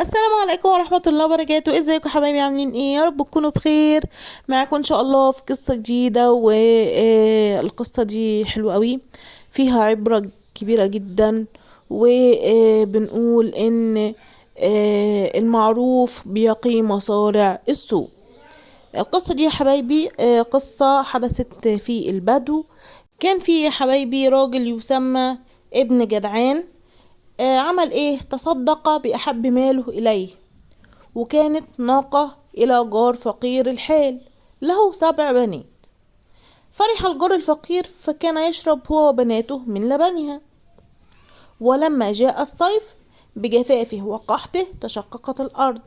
السلام عليكم ورحمة الله وبركاته. ازيكم حبايبي؟ عاملين ايه؟ يا رب تكونوا بخير. معاكم ان شاء الله في قصة جديدة، والقصة دي حلوة قوي، فيها عبرة كبيرة جدا. وبنقول ان المعروف بيقي مصارع السوء. القصة دي يا حبايبي قصة حدثت في البدو. كان في يا حبايبي راجل يسمى ابن جدعان، عمل ايه؟ تصدق بأحب ماله إليه، وكانت ناقة إلى جار فقير الحال له 7 بنات. فرح الجار الفقير فكان يشرب هو وبناته من لبنها. ولما جاء الصيف بجفافه وقحطه تشققت الأرض،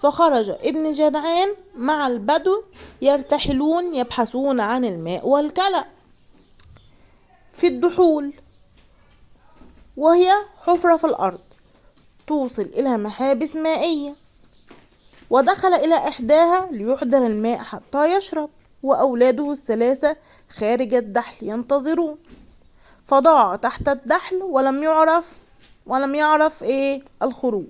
فخرج ابن جدعان مع البدو يرتحلون يبحثون عن الماء والكلأ في الدحول، وهي حفرة في الأرض توصل إلى محابس مائية. ودخل إلى إحداها ليحضر الماء حتى يشرب، وأولاده الثلاثة خارج الدحل ينتظرون. فضاع تحت الدحل ولم يعرف الخروج.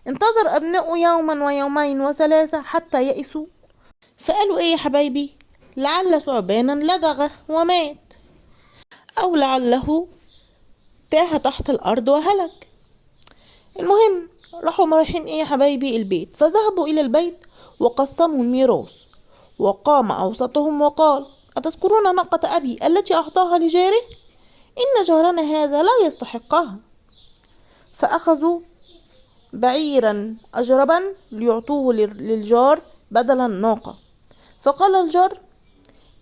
انتظر أبناؤه يوما ويومين وثلاثة حتى يئسوا، فقالوا إيه يا حبايبي؟ لعل ثعبانا لدغه ومات، أو لعله تاه تحت الأرض وهلك. المهم راحوا رايحين إيه يا حبايبي البيت. فذهبوا إلى البيت وقسموا الميراث، وقام أوسطهم وقال: أتذكرون ناقة أبي التي أعطاها لجاره؟ إن جارنا هذا لا يستحقها. فأخذوا بعيرا أجربا ليعطوه للجار بدل الناقة. فقال الجار: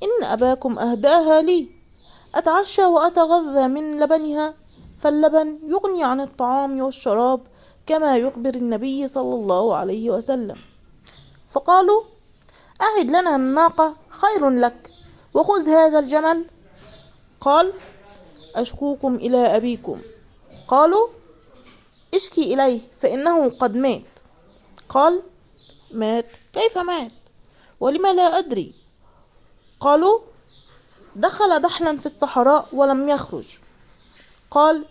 إن أباكم أهداها لي، أتعشى وأتغذى من لبنها، فاللبن يغني عن الطعام والشراب كما يخبر النبي صلى الله عليه وسلم. فقالوا: أعد لنا الناقة خير لك، وخذ هذا الجمل. قال: أشكوكم إلى أبيكم. قالوا: اشكي إليه فإنه قد مات. قال: مات؟ كيف مات؟ ولم لا أدري؟ قالوا: دخل دحلا في الصحراء ولم يخرج. قال: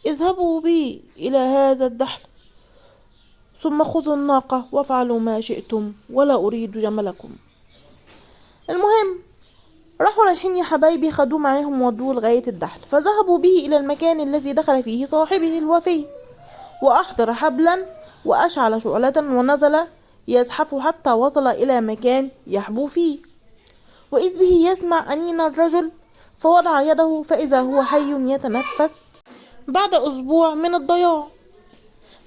اذهبوا بي إلى هذا الدحل، ثم خذوا الناقة وافعلوا ما شئتم، ولا أريد جملكم. المهم راحوا رايحين يا حبايبي، خدوه معاهم وودوه لغاية الدحل. فذهبوا به إلى المكان الذي دخل فيه صاحبه الوفي، وأحضر حبلا وأشعل شعلة ونزل يزحف حتى وصل إلى مكان يحبو فيه. وإذ به يسمع أنين الرجل، فوضع يده فإذا هو حي يتنفس. بعد أسبوع من الضياع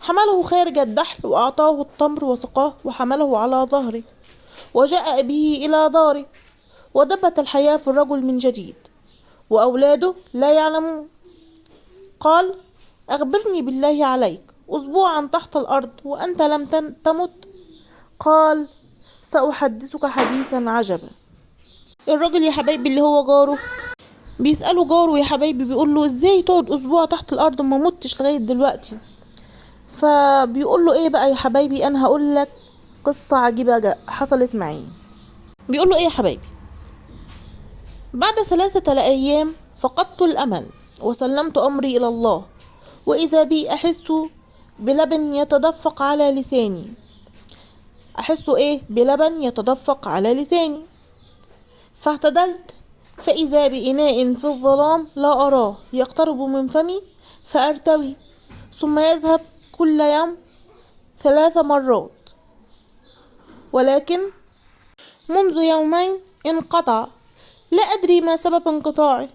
حمله خارج الدحل وأعطاه التمر وسقاه وحمله على ظهره، وجاء به إلى داره. ودبت الحياة في الرجل من جديد، وأولاده لا يعلمون. قال: أخبرني بالله عليك، أسبوعا تحت الأرض وأنت لم تمت؟ قال: سأحدثك حديثا عجبا. الراجل يا حبايبي اللي هو جاره بيسأله جاره يا حبايبي، بيقول له: ازاي تقعد اسبوع تحت الارض وما متش لغاية دلوقتي؟ فبيقول له ايه بقى يا حبايبي، انا هقول لك قصة عجيبة حصلت معي. بيقول له ايه يا حبايبي؟ بعد 3 أيام فقدت الامل وسلمت امري الى الله، واذا بي احس بلبن يتدفق على لساني. احس ايه؟ بلبن يتدفق على لساني. فاعتدلت، فإذا بإناء في الظلام لا أراه يقترب من فمي فأرتوي، ثم يذهب كل يوم 3 مرات، ولكن منذ يومين انقطع، لا أدري ما سبب انقطاعه.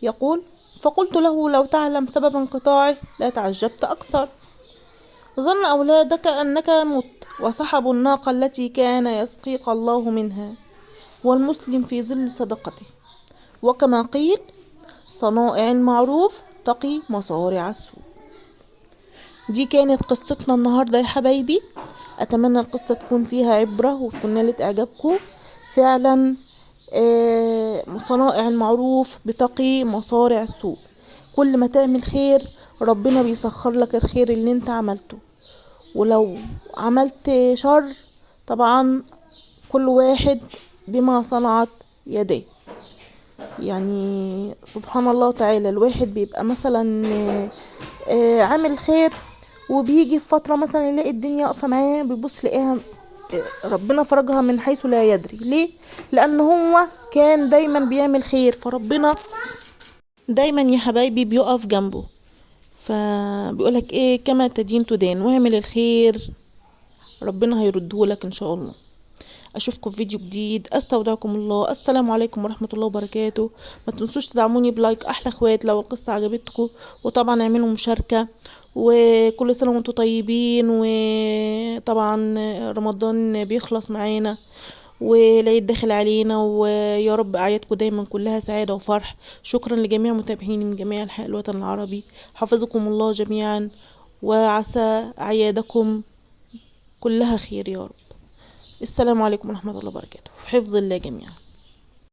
يقول: فقلت له: لو تعلم سبب انقطاعه لا تعجبت أكثر. ظن أولادك أنك مت، وسحبوا الناقة التي كان يسقيك الله منها، والمسلم في ظل صدقته. وكما قيل: صنائع المعروف تقي مصارع السوء. دي كانت قصتنا النهاردة يا حبايبي. أتمنى القصة تكون فيها عبرة وتكون نالت إعجابكم. فعلا، صنائع المعروف بتقي مصارع السوء. كل ما تعمل خير ربنا بيسخر لك الخير اللي انت عملته، ولو عملت شر طبعا كل واحد بما صنعت يديه. سبحان الله تعالى، الواحد بيبقى مثلا، عامل خير وبيجي في فترة مثلا يلاقي الدنيا واقفة معاه، بيبص يلاقيها ربنا فرجها من حيث لا يدري. ليه؟ لان هو كان دايما بيعمل خير، فربنا دايما يا حبايبي بيقف جنبه. فبيقولك ايه، كما تدين تدان، واعمل الخير ربنا هيردهولك ان شاء الله. اشوفكم في فيديو جديد، استودعكم الله، السلام عليكم ورحمة الله وبركاته. ما تنسوش تدعموني ب like احلى اخوات لو القصة عجبتكم، وطبعا اعملوا مشاركة، وكل سنة وانتم طيبين. وطبعا رمضان بيخلص معانا والعيد داخل علينا، ويا رب اعيادكم دايما كلها سعادة وفرح. شكرا لجميع متابعيني من جميع انحاء الوطن العربي، حفظكم الله جميعا، وعسى اعيادكم كلها خير يا رب. السلام عليكم ورحمة الله وبركاته، في حفظ الله جميعا.